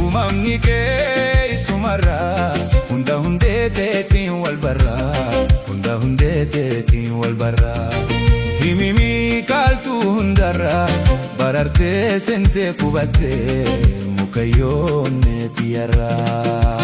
Uumamni kee isumarraa hunda hundee teetiin wal barraa, hunda hundee teetiin wal barraa. Himimii kaaltuu hundarraa barartee seentee qubattee mukayyoon tiyarraa.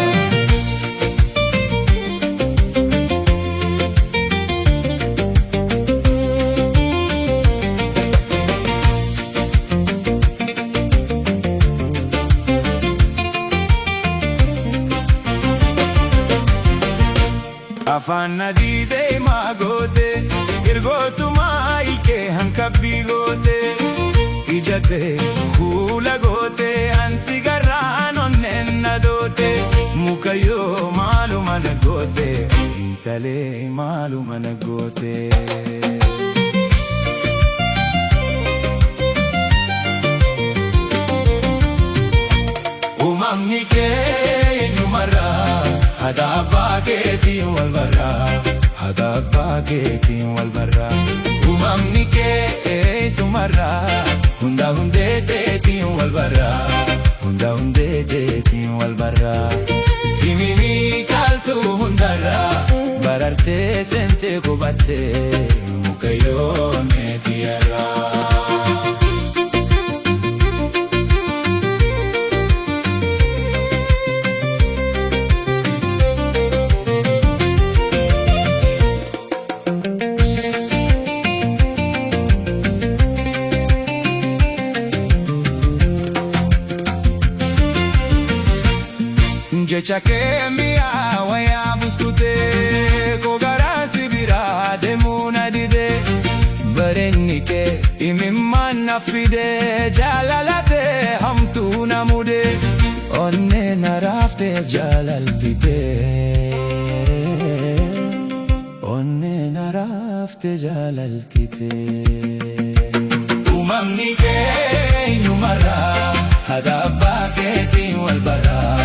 Afaan adii deemaa goote, ergootumaa ilkee hankabbii goote, ijate fuula goote, ansi garraan onneen na doote, mukayyoo maaluma na goote, intalee maaluma na goote. Uumamni kee eenyumarraa haadha abbaa keetiin wal barraa, haadha abbaa keetiin wal barraa. Uumamni kee eessumarraa hunda hundee teetiin wal barraa, hunda hundee teetiin wal barraa. Himimii kaaltuu hundarraa barartee seentee qubattee mukayyoon tiyarraa. Jecha kee mi'aa wayaa buskutee koo garaa si biraa deemuu na didee, bareenni kee imimmaan na fidee, jaalalatee hamtuu na mudee, onnee na raaftee jaalaltitee, onnee na raaftee jaalaltitee. Uumamni kee eenyumarraa haadha abbaa keetiin wal barraa,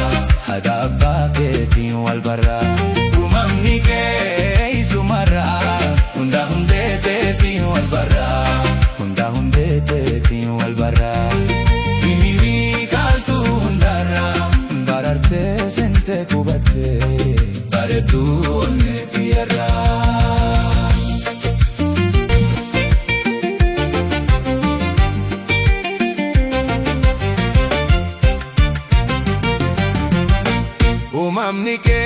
haadha abbaa keetiin wal barraa. Uumamni kee isumarraa hunda hundee teetiin wal barraa, hunda hundee teetiin wal barraa. Himimii kaaltuu hundarraa barartee seentee qubattee bareedduu onnee tiyyarraa. Uumamni kee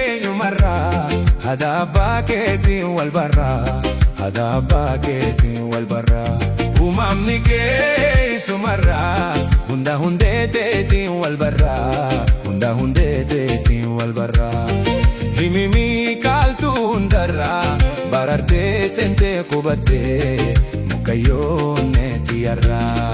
eenyumarraa haadha abbaa keetiin wal barraa, haadha abbaa keetiin wal barraa. Uumamni kee isumarraa hunda hundee teetiin wal barraa, hunda hundee teetiin wal barraa. Himimii kaaltuu hundarraa barartee seentee qubattee mukayyoon tiyarraa.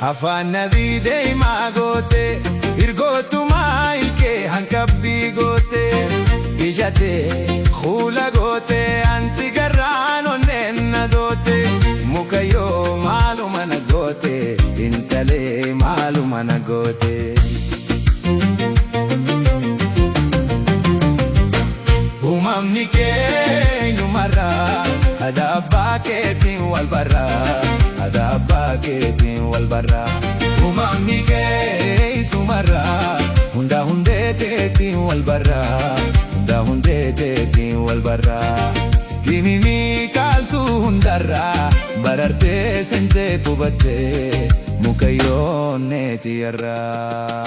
Afaan adii deemaa goote, ergootumaa ilkee hankabbii goote, ijatee fuula goote, ansi garraan onneen na doote, mukayyoo maaluma na goote, intalee maaluma na goote. Uumamni kee eenyumarraa haadha abbaa keetiin wal barraa, haadha abbaa keetiin wal barraa. Uumamni kee isumarraa hunda hundee teetiin wal barraa, hunda hundee teetiin wal barraa. Himimii kaaltuu hundarraa barartee seentee qubattee mukayyoon tiyarraa.